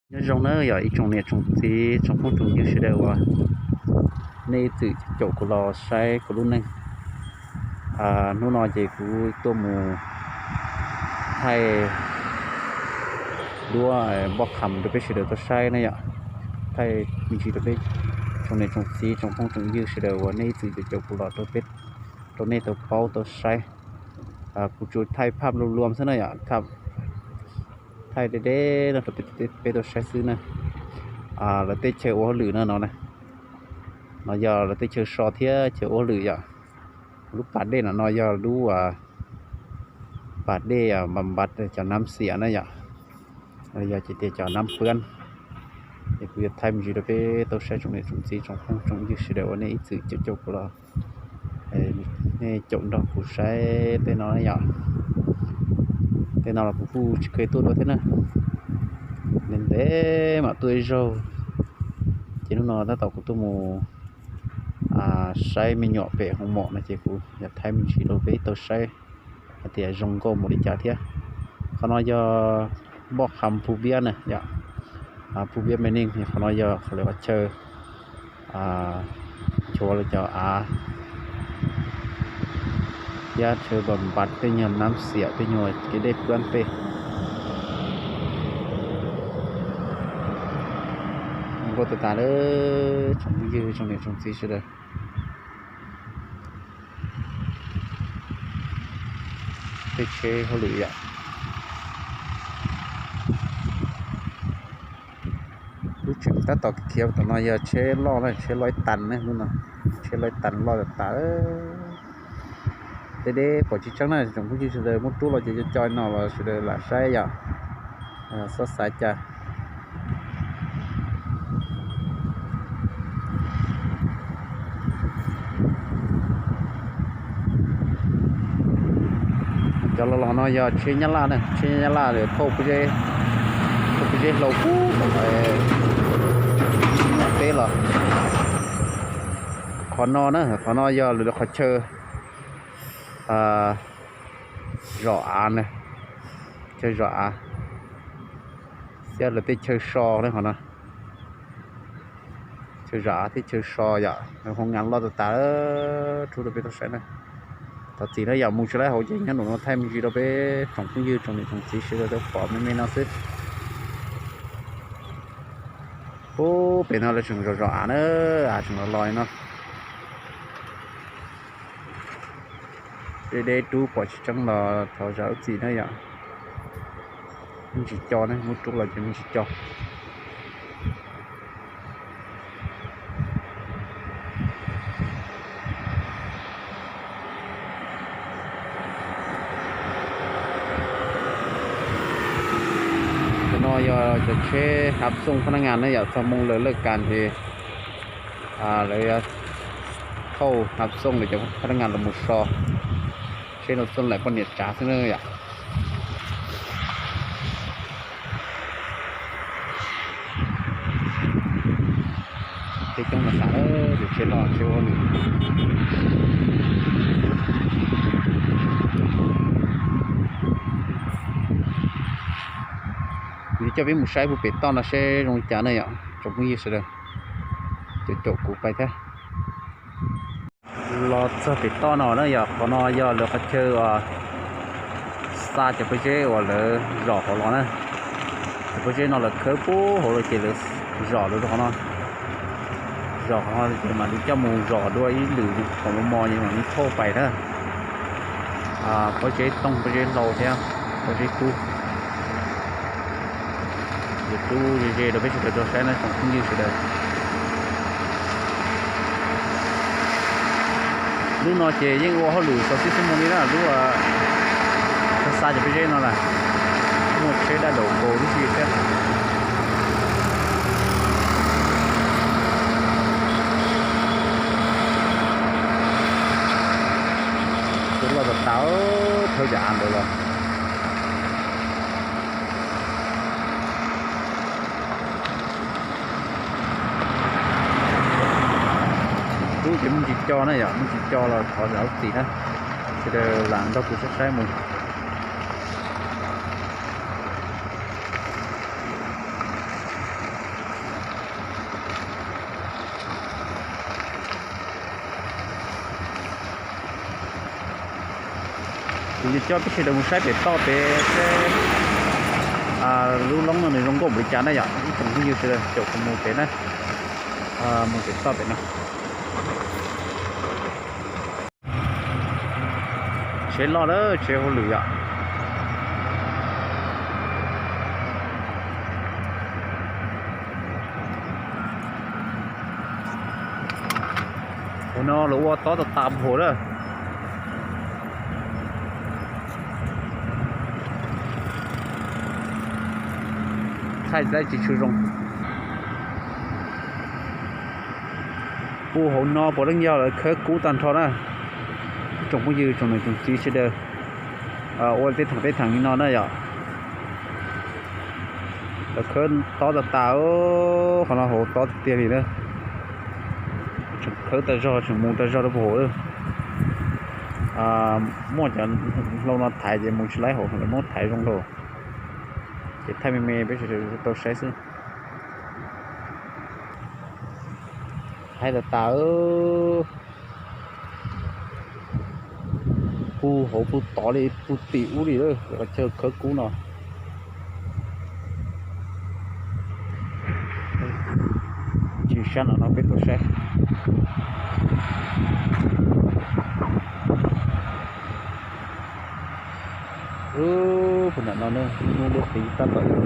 Nyob zoo nawb yog ib tsoom niam tsoom txiv tsoom phooj tsoom ywg sawv daws uas nej ib txwm caum kuv los saib kuv lub neej. Hnub no ces kuv tuaj mus thaij duab npoj qham rau peb sawv daws tau saib na yom. Thaij me ntsis rau peb tsoom niam tsoom txiv tsoom phooj tsoom ywg sawv daws uas nej ib txwm caum kuv los rau peb, rau nej tau paub tau saib. Kuv tsuas thaij phaj luam luam xwb na yom, thaij deb deb no rau peb tau saib xwb na. Lawv tej chaw ua hauj lwm no no na, no yog lawv tej chaw so thiab chaw ua hauj lwm yom. Lub pas dej no no yog lub pas dej npas npas cov nab xiam na yom, yog ces tias cov nab puab. Es kuv yuav thaij me ntsis rau peb tau saib tsoom niam tsoom txiv tsoom phooj tsoom ywg sawv daws uas nej ib txwm caum caum kuv los, nej caum nrog kuv saib tej no yom. Tej no los kuv kuj tsis kheev tuaj dua thiab na, ntev ntev mam tuaj ib zaug. Ces hnub no tab tom kuv tuaj mus saib me nyuam pem hoo mom no ces kuv yuav thaij me ntsis rau peb tau saib hais tias zoo nkauj npaum li cas thiab. Qhov no yog npoj qham Phu Viab na yom, Phu Viab me neej. Qhov no yog qhov lawv qhov chaw nchuav lawv cov av thiab chaw npas npas tej nyuag nab xiam tej nyuag kev dej puab pem. Nkauj tas tas lawm tsoom phooj ywg tsoom niam tsoom txiv sawv daws. Tej tsheb hauj lwm yom. Lub tseem tab tom khiav tom no yog tsheb loj na, tsheb loj ib tas ne, lub no tsheb loj ib tas loj tas tas. Deb deb pom tsis tseeb na, tsoom phooj ywg sawv daws muab rub los ces co co no los sawv daws lam saib yom, txhob xav cas. Cov los los no yog tsheb Nyab Laj na, tsheb Nyab Laj thauj pob zeb, thauj pob zeb hlau pub tom teb los. Qhov no na, qhov no yog lawv qhov chaw zom av na, chaw zom av thiab lawv tej chaw so na qhov no. Chaw zom av thiab chaw so yom, hoo nyas loj tas tas, rub rau peb tau saib na. Thov txim na yom, mus tsis laib hauv ces nyob nraum no thaij me ntsis rau peb tsoom phooj ywg tsoom niam tsoom txiv sawv daws tau pom me me no xwb. Ub, pem no lawv tseem zom zom av na, av tseem los los li no. Deb deb rub pom tsis tseeb los thov zam lub txim na yom. Me ntsis co ne, muab rub los ces me ntsis co. Cov no yog cov tsheb hav xooj phab nab ngas ne yom, txog moo lawv lawj kas ces lawv thauj hav xooj lawv cov phab nab ngas los mus so. Tsheb no xooj laim poj niam tsav xwb na yom. Tsheb coob tas tas, tus tsheb loj tsheb ua lwm. Kuv yuav coj peb mus saib puag pem toj no seb zoo li cas na yom, tsoom phooj ywg sawv daws. Caum caum kuv pais thiab. Los txog pem toj no na yom, qhov no yog lawv qhov chaw uas xa cov pob zeb uas lawv zom hauv los na. Cov pob zeb no lawv khawb puag hauv los ces lawv zom lawv rau qhov no. Zom qhov no ces mam li coj mus zom dua ib lwm qhov mos mos es mam li thauj pais na. Pob zeb tooj, pob zeb hlau thiab pob zeb kub. Yuav rub ze ze rau peb sawv daws tau saib na tsoom phooj ywg sawv daws. Lub no ces yeej ua hauj lwm xov xib xib moo li na, lub xa xa cov pob zeb no na. Muaj tsheb daj daum nkaus tib si thiab. Loj tas tas, thawb cov av ntawd los. Tub ces muaj ntsis co na yom, muaj ntsis co los thov zam lub txim na. Sawv daws lam nrog kuv saib saib mus. Kuv yuav coj peb sawv daws mus saib pem toj pem seb lub loob no nws zoo nkauj npaum li cas na yom. Ib tsoom phooj ywg sawv daws caum kuv mus pem na, mus pem toj pem no. Tsheb loj lawm, tsheb hauj lwm yom. Hauv no lawv ua tob tas tas puag hauv lawm. Thaij tsis tshua zoo. Puag hauv no puav leej yog lawv khawb kub tag nrho na. Ib tsoom phooj ywg tsoom niam tsoom txiv sawv daws ua tej thaam tej thaam li no na yom. Lawv khawb tob tas tas, qhov no hauv tob tiag tiag li na. Tseem khawb tag zog, tseem mus tag zog rau puag hauv lawm. Muaj cov hlau no thaiv ces mus tsis laib hauv, lawv muab thaiv zoo rau. Ces thaij me me peb sawv daws tau saib xwb. Thaiv tas tas, puag hauv puag tod li puag tim ub li lawm, qhov chaw khawb kub no. Tsis sab no no peb tuaj saib. Puag nram no na, hnub dub qis tab tom yuav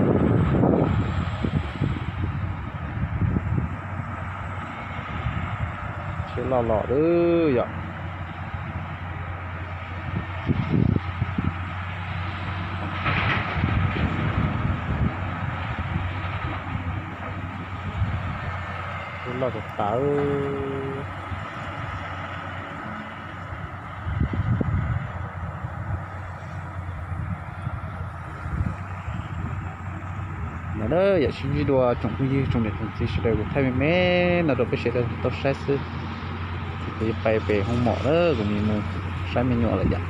tsheb loj los lawm yom. Tsheb loj tas tas. No na yom, sib ntsib dua tsoom phooj ywg tsoom niam tsoom txiv sawv daws, kuv thaij me me no rau peb sawv daws tau saib xwb. Ces kuv yuav pais pem hoo mom na, kuv nim mus saib me nyuam lawm yom.